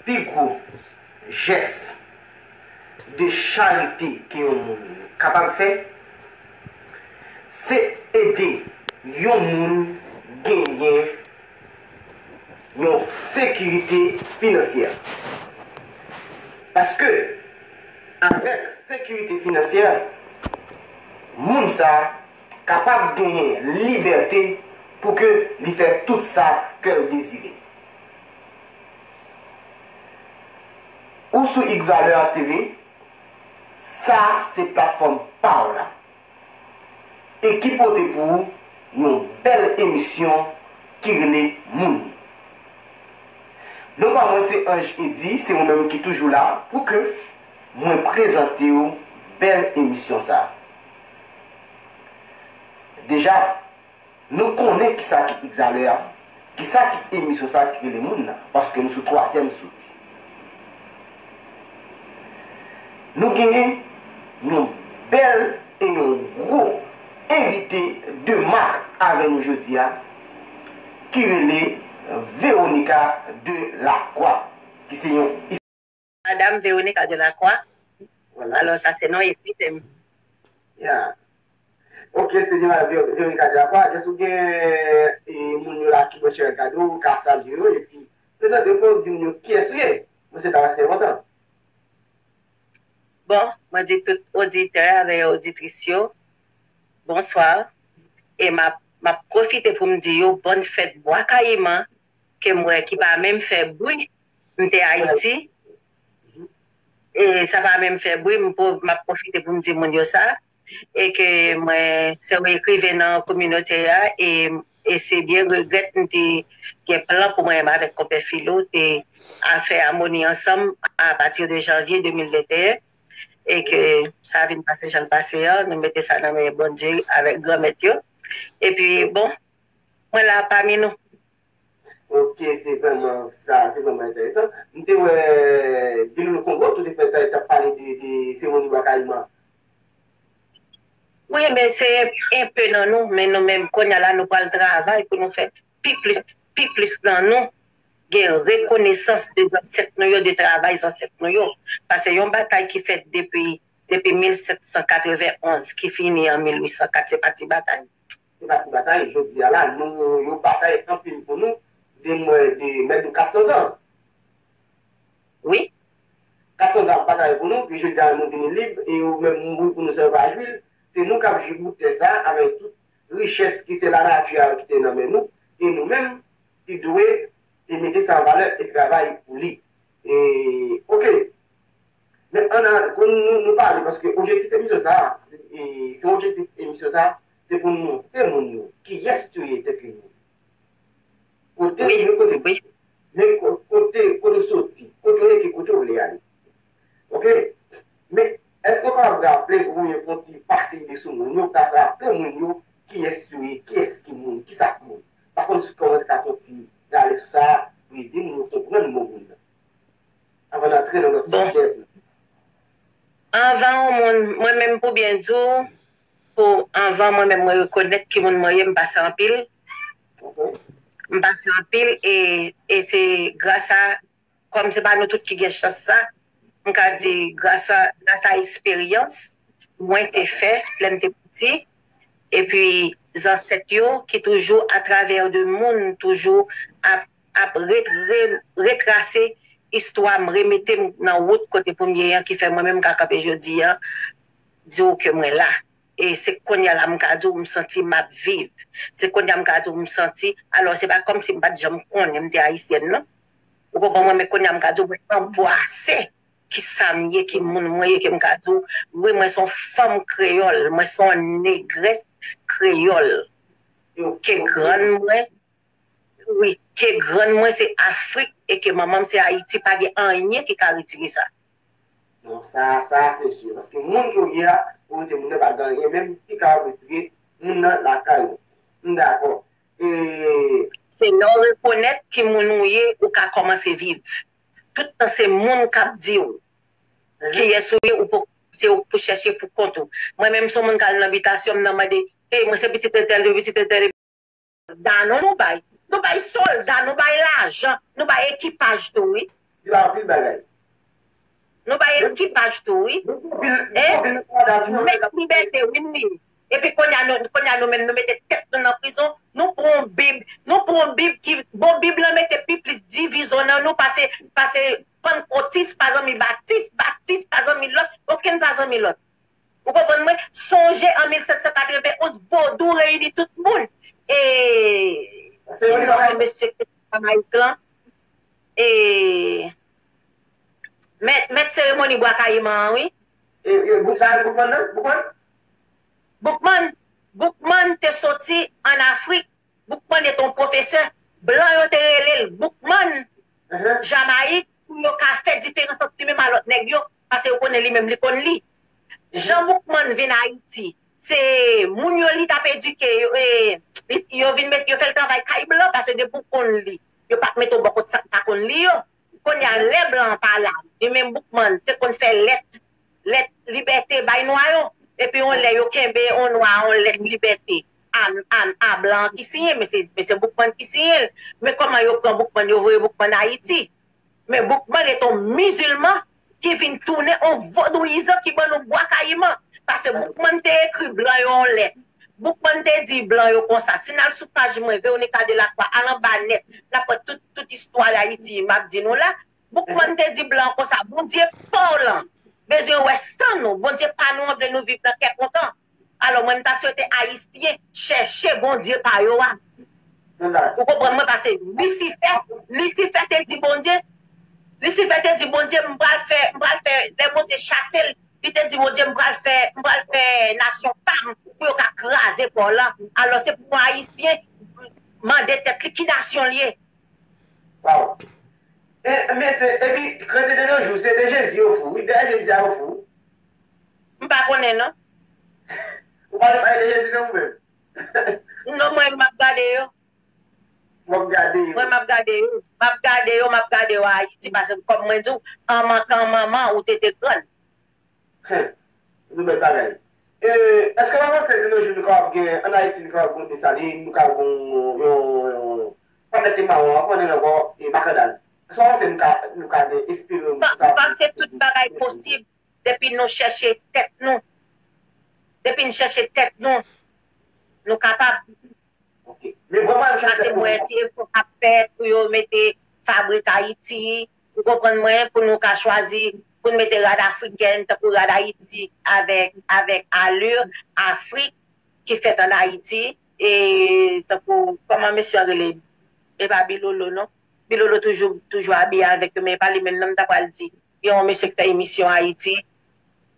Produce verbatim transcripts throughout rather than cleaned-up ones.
Pi gwo jès de charite ke yon moun kapab fè, se ede yon moun genyen yon sekirite finansyè. Paske, avèk sekirite finansyè, moun sa a kapab genyen libète pou ke li fè tout sa ke l dezire. Ou sou X Valeur T V, sa se platfòm pa w la. E ki pote pou ou yon bèl emisyon ki rele Moun. Non pa mwen se Ange Eddy, se mwen menm ki toujou la pou ke mwen prezante w bèl emisyon sa. Deja, nou konnen kisa ki X Valeur a, kisa ki emisyon sa ki rele Moun nan, paske nou sou twazyèm soti. Nou genyen yon bèl e yon gwo envite de mak avè nou jodi a, ki rele Veronica de Lacroix, ki se yon Madanm Veronica de Lacroix. Alò, sa se non ekri m. Ya. Ok, se Veronica de Lacroix. Jis ou gen e, moun yo la ki bò chè gade w, ou ka salye yo, epi prezante w, fè w di moun yo kiyès ou ye. Mwen se ta se enpòtan. Bon, mwen di tout oditè avèk oditris yo, bonswa. E m ap, m ap pwofite pou m di yo bòn fèt Bwa Kayiman, ke m wè ki pa menm fè bri. M te Ayiti, e sa pa menm fè bri, m, po- m ap pwofite pou m di moun yo sa, e ke mwen se yon ekriven nan kominote a, e, e se byen regrèt m te gen plan pou mwen menm avèk konpè Filo, te a fè amoni ansanm apati de janvye de mil venteyen, e ke sa vin pase jan l pase an, nou mete sa nan men Bondye avèk Granmèt yo. Epi, bon, mwen la pami nou. Ok, se vrèman sa, se vrèman enteresan. M te wè Bilolo Kongo tou te fè ta- t ap pale de, de seremoni Bwa Kayiman. Wi, men se enpe nan nou, men nou menm kounye a la nou pral travay pou nou fè pi plis, pi plis nan nou gen rekonesans de zansèt nou yo, de travay zansèt nou yo. Paske yon batay ki fèt depi, depi mil sèt san katreven onz, ki fini an mil uit san kat, se pa ti batay. Se pa ti batay, jodi a la, nou, yo batay anpil pou nou, de mwen, de mèt de kat san zan. Wi. Kat san zan ap batay pou nou, pi jodi a nou vini lib, e yo menm mouri pou nou san yo pa jwi l. Se nou k ap jwi bout tè sa a, avèk tout richès ki se lanati a ki te nan men nou, e nou menm ki dwe e mete sa an valè e travay pou li. E, ok. Men ann al, kon nou, nou pale, paske objektif emisyon sa a, se, e, se objektif emisyon sa a, se pou nou montre moun yo kiyès yo ye tanke moun. Kote, wi, men kote, wi, men ko- kote, kote w soti, kote w ye, ki kote w vle ale. Ok? Men, èske w kapab raple, pou mwen fè yon ti pase ide sou moun yo, ka raple moun yo kiyès yo ye, kiyès ki moun, kisa k moun. Pa konn si kòman te ka fè yon ti rale sou sa a, pou ede moun yo konprann mo moun nan. Avan n antre nan lòt sijè. Anvan yon moun, mwen menm pou byen di w, pou anvan mwen menm mwen rekonèt ki moun mwen ye, m pase anpil. M pase anpil e, e se gras a, kòm se pa nou tout ki gen chans sa, m ka di gras a, gras a eksperyans mwen te fè lè m te piti, epi zansèt yo ki toujou atravè de moun toujou ap, ap ret- re- retrase istwa m, remete m nan wout kote pou m ye an, ki fè mwen menm m ka kanpe jodi an, di w ke mwen la. E se kounye a la m ka di w m santi m ap viv. Se kounye a m ka di w m santi, alò se pa kòmsi m pa t janm konnen m te ayisyèn non. Ou konprann mwen, men kounye a m ka di w mwen anbwase kisa m ye, ki moun mwen ye, ke m ka di w, wi, mwen se yon fanm kreyòl, mwen se yon negrès kreyòl. Ke grann mwen, wi, ke grann mwen se Afrik e ke manman m se Ayiti, pa gen anyen ki ka retire sa. Non, sa, sa se si. Paske moun ke w ye a, ou rete moun nan, pa gen anyen menm ki ka retire moun nan lakay ou. M dakò. E se lè w rekonèt ki moun ou ye, ou ka kòmanse viv. Tout tan se moun k ap di w kiyès ou ye, ou poko, se ou k pou chèche pou kont ou. Mwen menm, se yon moun k al nan bitasyon m nan mande, ey, mwen se pitit entèl, pitit entèl, danon nou bay. Nou bay sòlda, nou bay lajan, nou bay ekipaj tou, wi. Li bay anpil bagay. Nou bay ekipaj tou, wi. Nou gon vil, nou gon vil nan Kanada tou, yo Mèt libète, wi, nou ye. Epi kounye a nou, kounye a nou menm, nou mete tèt nou nan prizon. Nou pran yon Bib, nou pran yon Bib ki, bon, Bib lan mete pi plis divizyon nan nou pase, pase Pannkotis pa zanmi Batis, Batis pa zanmi lòt, okenn pa zanmi lòt. Ou konprann mwen? Sonje an mil sèt san katreven onz, vodou reyini tout moun. E, Se yon li bagay. Mesye ki te Jamayik lan, e, mèt, mèt seremoni Bwa Kayiman an, wi. E, e, bout sa, Boukman nan? Boukman? Boukman, Boukman te soti ann Afrik. Boukman te yon pwofesè. Blan yo te rele l Boukman, Mhm. Jamayik, pou yo ka fè diferans ant li menm a lòt nèg yo, paske yo konnen li menm, li konn li. Jan Boukman vin Ayiti, se moun yo li t ap edike, yo, e, li- yo vin met, yo fè l travay kay blan, paske depi w konn li, yo p ap mete w bò kot sa k pa konn li yo. Kounye a, lè blan an pa la, li menm Boukman te konn fè lèt, lèt libète bay nwa yo. Epi yon lè yo kenbe yon nwa, yon lèt libète a, a, a blan an ki siyen, men se, men se Boukman ki siyen l. Men kòman yo pran Boukman, yo voye Boukman Ayiti. Men Boukman se yon mizilman ki vin tounen yon vodouyizan ki ban nou Bwa Kayiman. Paske Boukman te ekri blan yo yon lèt. Boukman te di blan yo konsa, si n al sou paj mwen, Veronica Delacroix, al anba nèt, n ap wè tout, tout istwa Ayiti, m ap di nou la. Boukman te di blan konsa, Bondye pa w lan bezwen wè san nou, Bondye pa nou an vle nou viv nan kè kontan. Alò, mwen, m ta swete Ayisyen chèche Bondye pa yo a. Nou dakò. Ou konprann mwen? Paske Lisifè, Lisifè te di Bondye, Lisifè te di Bondye, m pral fè, m pral fè, lè Bondye chase l, li te di Bondye, m pral fè, m pral fè nasyon pa m pou yo ka kraze pa w lan. Alò, se pou Ayisyen mande tèt li ki nasyon l ye. Waw. E, men se, epi, kretyen de nos jours, se de Jezi yo fou. Wi, dèyè Jezi a yo fou. M pa konnen, non. Ou pa te pale de Jezi, non, ou menm? Non, mwen, m ap gade yo. W ap gade yo. Mwen, m ap gade yo. M ap gade yo, m ap gade yo Ayiti, paske kòm mwen di w, an mankan manman, ou te te grann. Hen. Yon bèl bagay. E, èske w pa panse de nos jours nou kapab gen, ann Ayiti, nou kapab gen Desalin, nou kapab gen yon, yon, pa nèt te mawon an, konnen ankò, e makandal. Èske w pa panse nou ka, nou ka gen esperans M panse tout bagay posib depi nou chèche tèt nou. Depi n chèche tèt nou, nou kapab. Ok. Men vrèman, nou chèche Paske m wè ti efò k ap fèt pou yo mete fabrik Ayiti, ou konprann mwen, pou nou ka chwazi, pou n mete rad afrikèn, tankou rad Ayiti, avèk, avèk alur Afrik ki fèt ann Ayiti, e tankou, kòman mesye a rele? E pa Bilolo, non? Bilolo toujou, toujou abiye avèk yo, men e pa li menm, non, m ta pral di. Gen yon mesye k fè emisyon Ayiti,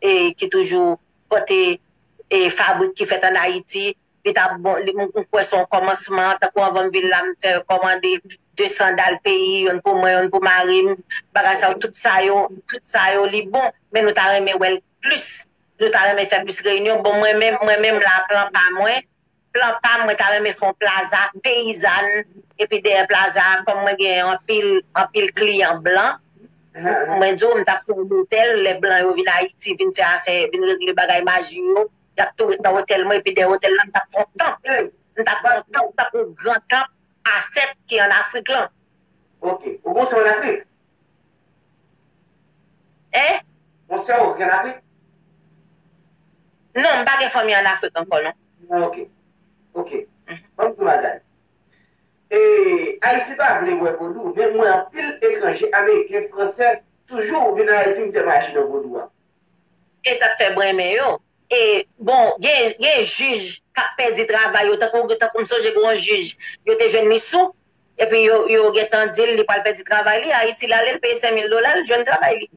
e ki toujou pote, e fabrik ki fèt ann Ayiti, li t ap bon, li, m, m kwè se yon kòmansman, tankou anvan m vin la, m fè kòmande de sandal peyi, yonn pou mwen, yonn pou mari m, bagay sa yo, tout sa yo, tout sa yo, li bon, men nou ta renmen wè l plis, nou ta renmen fè plis reyinyon, bon, mwen menm, mwen menm la, plan pa mwen, plan pa mwen, ta renmen fè yon plaza peyizàn, epi dèyè plaza a, kòm mwen gen anpil, anpil kliyan blan, mwen di w, m t ap fè yon lotèl, lè blan yo vin Ayiti, vin fè afè, vin regle bagay maji yo, y ap tou ret nan otèl mwen, epi dèyè otèl la, m t ap fè yon tanp. M t ap fè yon tanp tankou gran tanp Asèt ki ann Afrik lan. Ok. Ou gon sè ann Afrik? Hein? Gon sè ou ki ann Afrik? Non, m pa gen fanmi ann Afrik ankò, non. Ah, ok. Ok. Ban m di w bagay. E, Ayisyen pa vle wè vodou, men m wè anpil etranje, ameriken, fransè, toujou vin Ayiti vin fè maji nan vodou a. E sa k fè m renmen yo. E, bon, gen, gen jij k ap pèdi travay yo, tankou, tankou m sonje gen yon jij, yo te jwenn li sou, epi yo, yo gentan di l li pral pèdi travay li, Ayiti l ale, l peye senk mil dola, l jwenn travay li.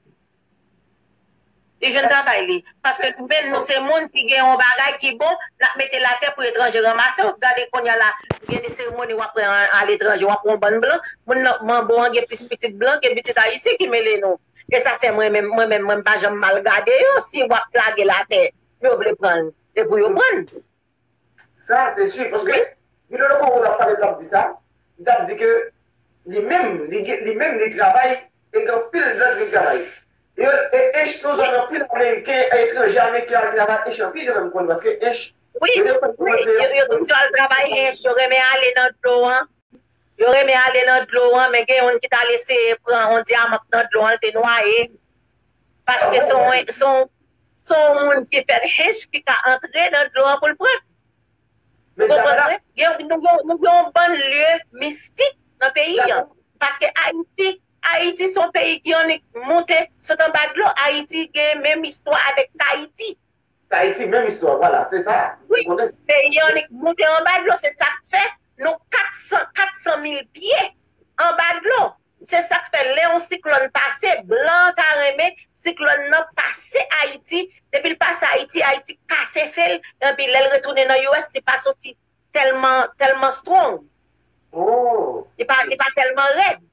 Li jwenn travay li. Paske nou menm, nou se moun ki gen yon bagay ki bon, n ap mete l atè pou etranje ranmase. W ap gade kounye a la, gen de seremoni w ap pran aletranje, w ap pran yon bann blan, moun nan, manbo an gen plis pitit blan ke pitit ayisyen ki mele nou. E sa fè mwen menm, mwen menm, mwen m pa janm mal gade yo. Si w ap lage l atè, yo vle pran l, se pou yo pran l. Sa, se si. Paske, Bilolo Kowo t ap pale, t ap di sa, li t ap di ke li menm, li, gen- li menm, li travay, e gen anpil lòt vin travay. E, e, e sou zòn anpil ameriken, etranje ameriken al travay, ench anpil, yo menm konn, paske ench, Wi, wi, yo, yo tout yo al travay ench, yo renmen ale nan dlo an. Yo renmen ale nan dlo an, men gen youn ki t al eseye pran yon dyaman nan dlo an, l te nwaye. Paske se yon, se yon, se yon moun ki fèt hench ki ka antre nan dlo an pou l pran. Ou konprann mwen? Gen, nou gen, nou gen yon bann lye mistik nan peyi an. Paske Ayiti, Ayiti se yon peyi ki annik moute sot anba dlo. Ayiti gen menm istwa avèk Tayiti. Tayiti, menm istwa, vwala, se sa. Wi, peyi an li moute anba dlo, se sa k fè nou kat san, kat san mil pye anba dlo. Se sa k fè lè yon siklòn pase, blan ta renmen siklòn nan pase Ayiti, depi l pase Ayiti, Ayiti kase fè l, epi lè l retounen nan U S, li pa soti tèlman, tèlman strong. Li pa, li pa tèlman rèd.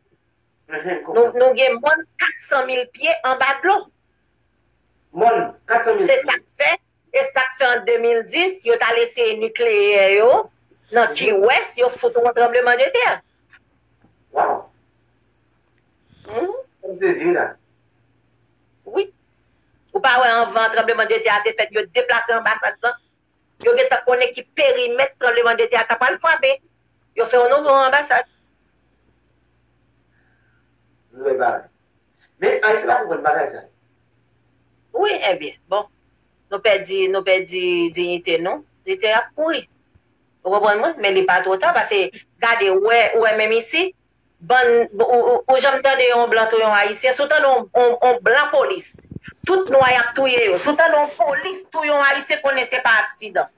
Nou, nou gen mòn kat san mil pye anba dlo. Mòn kat san mil pye. Se sa k fè, e sa k fè an de mil dis, yo t al eseye nikleyè yo nan Key West, yo fout yon tranbleman de tè. Waw. M sezi wi la. Wi. Ou pa wè anvan tranbleman de tè a te fèt, yo deplase anbasad lan. Yo gentan konnen ki perimèt tranbleman de tè a ta pral frape. Yo fè yon nouvo anbasad. Nouvo bagay. Men Ayisyen pa konprann bagay sa. Wi, ebyen, bon. Nou pèdi, nou pèdi diyite nou. Diyite ap kouri. Ou konprann mwen? Men li pa twò ta, paske gade, ou wè, ou wè menm isi, bann, ou, ou, ou janm tande yon blan touye yon Ayisyen? Si w tande yon, yon, yon blan polis, tout nwa y ap touye yo. Si w tande yon polis touye yon Ayisyen, konnen se pa aksidan.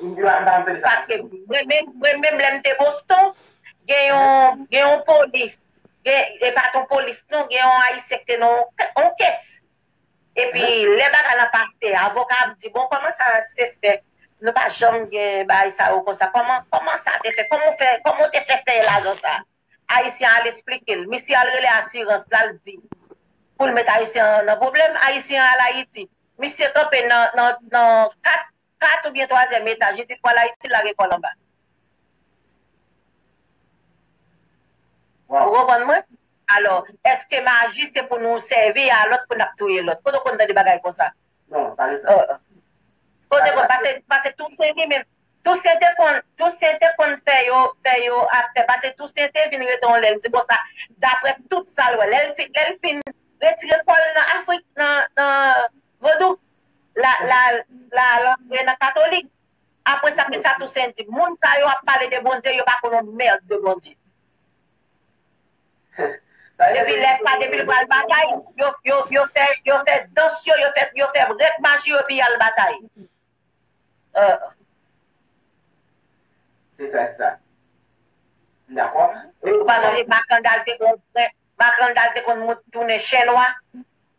Paske mwen menm, mwen menm lè m te Boston, gen yon, gen yon polis, gen, e pa t yon polis non, gen yon Ayisyen ki te nan yon, yon kes. Epi lè bagay lan pase, avoka ap di, bon, kòman sa se fè? Nou pa janm gen bagay sa yo konsa. Kòman, kòman sa te fè? Kòman w fè, kòman w te fè fè lajan sa? Ayisyen an al esplike l. Misye al rele asirans la, l di, pou l met Ayisyen an nan pwoblèm, Ayisyen an al Ayiti. Misye kanpe nan, nan, nan kat, kat oubyen twazyèm etaj, li di l pral Ayiti, l lage kò l anba. Ou konprann mwen? Alò, èske maji se pou nou sèvi a lòt pou n ap touye lòt? Kote w konn tande bagay konsa? Non, pa gen sa. Kote w konn, pase, pase Tousen li menm. Tousen te konn, Tousen te konn fè yo, fè yo ap fè. Pase Tousen te vin rete yon lè, l di konsa, daprè tout sa l wè. Lè l fin, lè l fin retire kò l nan Afrik, nan, nan vodou, la, la, la, l antre nan katolik. Apre sa, kisa Tousen di? Moun sa yo ap pale de Bondye, yo pa konn yon mèd de Bondye. Depi lè sa, depi l pral batay, yo, yo, yo fè, yo fè dans yo, yo fè, yo fè règ maji yo, epi y al batay. Se sa, se sa. M dakò. Ou pa sonje Makandal te gon, Makandal te konn mout tounen chen nwa?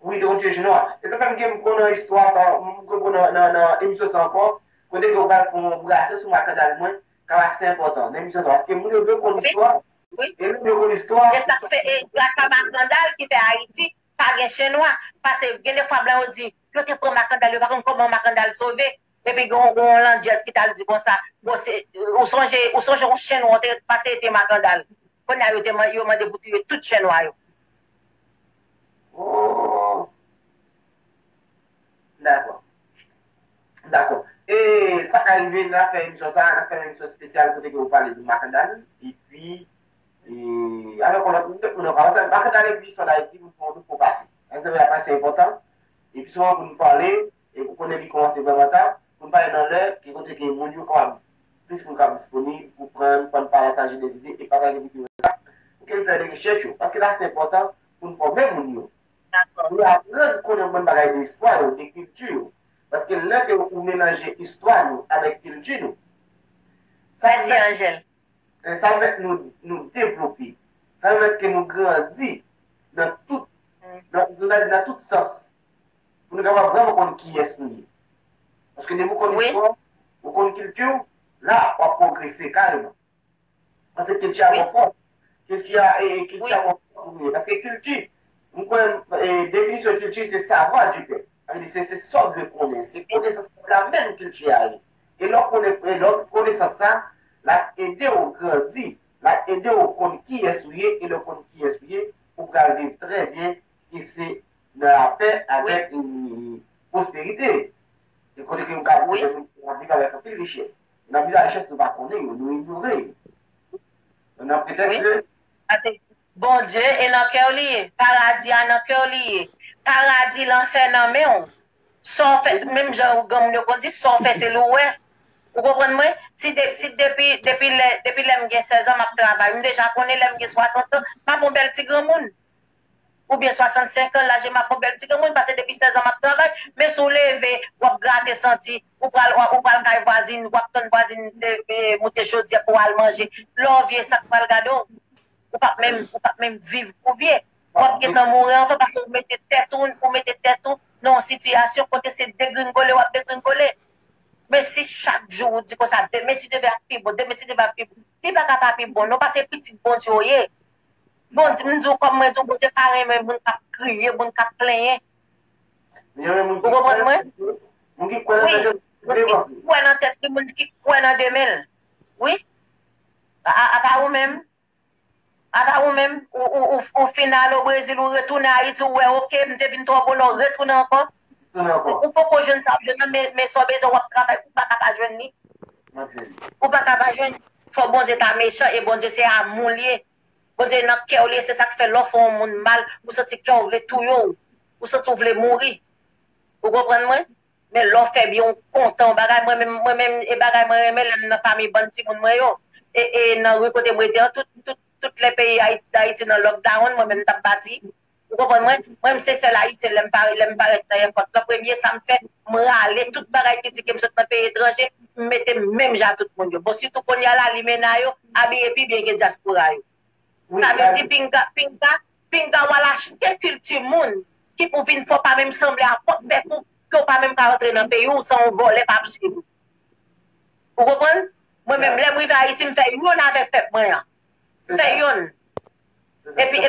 Wi, te konn touye chen nwa. E sa fè m gen m konnen istwa sa, m konn nan, nan, nan emisyon sa ankò, kote ke yo pral fè yon brase sou Makandal mwen, k ap ase enpòtan nan emisyon sa, paske moun yo dwe konn istwa. Wi. E nou dwe konn istwa. E sa k fè, e gras a Makandal ki fè Ayiti pa gen chen nwa. Paske gen de fwa blan yo di, yo te pran Makandal, yo pa konn kòman Makandal sove. Epi gen yon, gen yon landjèz ki t al di konsa, bon, se, ou sonje, ou sonje yon chen nwa te pase te Makandal. Kounye a yo te, yo mande pou touye tout chen nwa yo. Oh. Dakò. Dakò. E sa ka rive, n a fè emisyon sa, n a fè emisyon espesyal kote ke ou pale de Makandal, epi, e, avèk yon lòt moun, lòt moun ankò. Paske Makandal epi istwa Dayiti, nou fè, nou fè pase. Sa vle di, apre, se enpòtan. Epi souvan pou nou pale, e pou konnen li kòmanse vrèman ta, pou nou pale nan lè, ki kote ke moun yo kapab, plis moun kapab disponib pou pran, pou n pataje de zide e pataje videyo sa, pou ke nou fè de rechèch yo. Paske la, se enpòtan pou nou fòme moun yo. Pou yo aprann konnen yon bann bagay de istwa yo, de kilti yo. Paske lè ke ou melanje istwa nou avèk kilti nou, sa pèmèt, e, sa pèmèt nou, nou devlope. Sa pèmèt ke nou grandi nan tout, nan, nou ta di nan tout sans. Pou nou kapab vrèman konn kiyès nou ye. Paske depi ou konn istwa w, ou konn kilti w, la, w ap pwogrese kareman. Paske kilti a gon fòs. Kilti a, e, kilti a gon fòs pou nou ye. Paske kilti, m kwè, e, definisyon kilti, se savoir du peuple. Sa vle di, se, se sa w dwe konnen. Se konesans pèp la menm kilti a ye. E lè w konnen, e lè w konesans sa, l ap ede w grandi. L ap ede w konn kiyès ou ye. E lè w konn kiyès ou ye, ou pral viv trè byen, ki se nan lapè avèk, e, pwosperite. E kote ke nou ka viv avèk anpil richès. N ap viv ak richès nou pa konnen yo, nou inyore yo. Nan pretèks yo. Pase Bondye e nan kè w li ye. Paradi a nan kè w li ye. Paradi, lanfè nan men w. Sa w fè, menm jan granmoun yo konn di, sa w fè se li w wè. Ou konprann mwen? Si, de, si depi, depi lè, depi lè m gen sèz an, m ap travay. M deja konnen lè m gen swasant an, m ap yon bèl ti granmoun. Oubyen swasannsenk an, laj m ap yon bèl ti granmoun, pase depi sèz an m ap travay. Men si w leve, w ap grate santi, ou pral, ou pral kay vwazin, w ap tann vwazin moute chodyè pou w al manje. Lè w vye, sa k pral gade w? Ou p ap menm, ou p ap menm viv pou vye. W ap gentan mouri anvan pase ou mete tèt ou, ou mete tèt ou nan yon sitiyasyon kote se degringole w ap degringole. Men si chak jou ou di konsa, demen si Dye vle ap pi bon, demen si Dye vle ap pi bon, li pa ka pa pi bon non, pase pitit Bondye w ye. Bon, m di w kòm mwen di w, Bondye pa renmen moun k ap kriye, moun k ap plenyen. Ou konprann mwen? Wi. Moun ki kwè nan tèt li, moun ki kwè nan demen l. Wi. A, a, a pa ou menm. Apa ou menm, ou, ou, ou, ou fin al o Brezil, ou retounen Ayiti, ou wè, oke, m te vin twò bonè, ou retounen ankò. Ou, ou poko jwenn sa w ap jwenn nan, men, men sa w bezwen, w ap travay, ou pa ka pa jwenn li. Ou pa ka pa jwenn. Fò Bondye ta mechan, e Bondye se amou l ye. Bondye nan kè w li ye, se sa k fè lè w fè yon moun mal, ou santi kè w vle touye w. Ou santi w vle mouri. Ou konprann mwen? Men lè w fè byen, w kontan yon bagay. Mwen menm, mwen menm, e bagay mwen renmen lè m nan pami bann timoun mwen yo. E, e nan ri kote m rete an, tout, tout, tout lè peyi Ayiti, Dayiti nan lockdown, mwen menm m t ap bati. Ou konprann mwen? Mwen menm se sèl Ayisyen lè m pare, lè m parèt nan èpòt lan, premye sa m fè, m rale tout bagay ki di ke m sot nan peyi etranje, m mete menm jan ak tout moun yo. Bon, sitou kounye a la, limena yo abiye pi byen ke dyaspora yo. Sa vle di pinga, pinga, pinga w al achte kilti moun ki pou vin fè w pa menm sanble a pwòp bèk ou, ke w pa menm ka rantre nan peyi w san yon vòlè pa ap swiv ou. Ou konprann? Mwen menm, lè m rive Ayiti, m fè yonn avèk pèp mwen an. M fè yonn. Epi,